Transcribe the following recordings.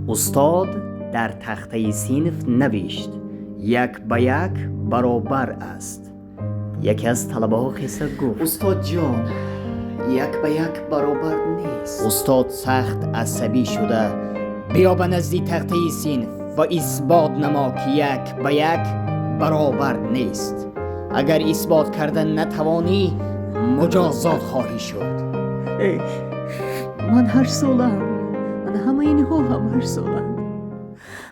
Устод дар тахтаи синф навишт: як ба як баробар аст. Яке аз талабаҳо хеста гуфт: Устодҷон, як ба як баробар нест. Устод сахт асабӣ шуда: «Биё ба назди тахтаи синф ва исбот намо, ки як ба як баробар нест. Агар исбот карда натавонӣ, муҷозот хоҳӣ шуд». Эй, ман 8-солаам. Ман ҳама инҳо ҳам 8-солаанд.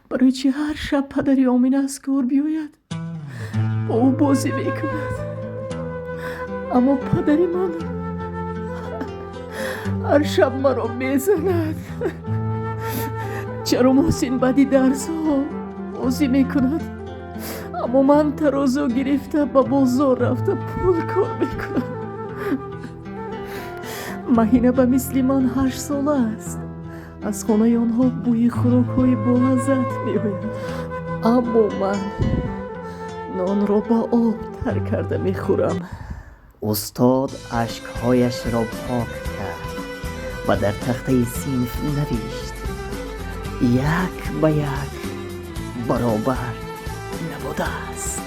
Барои чӣ ҳар шаб падари Омина аз кор биёяд, бо ӯ бозӣ мекунад, аммо падари ман ҳар шаб маро мезанад? Чаро Муҳсин баъди дарсҳо бозӣ мекунад, аммо ман тарозу гирифта, ба бозор рафта, пул кор мекунам? Маҳина ба мисли ман 8-сола аст. Аз хонаи онҳо бӯи хӯрокҳои болаззат меояд, аммо ман нонро ба об тар карда мехӯрам. Устод ашкҳояшро пок кард ва дар тахтаи синф навишт: як ба як баробар набудааст.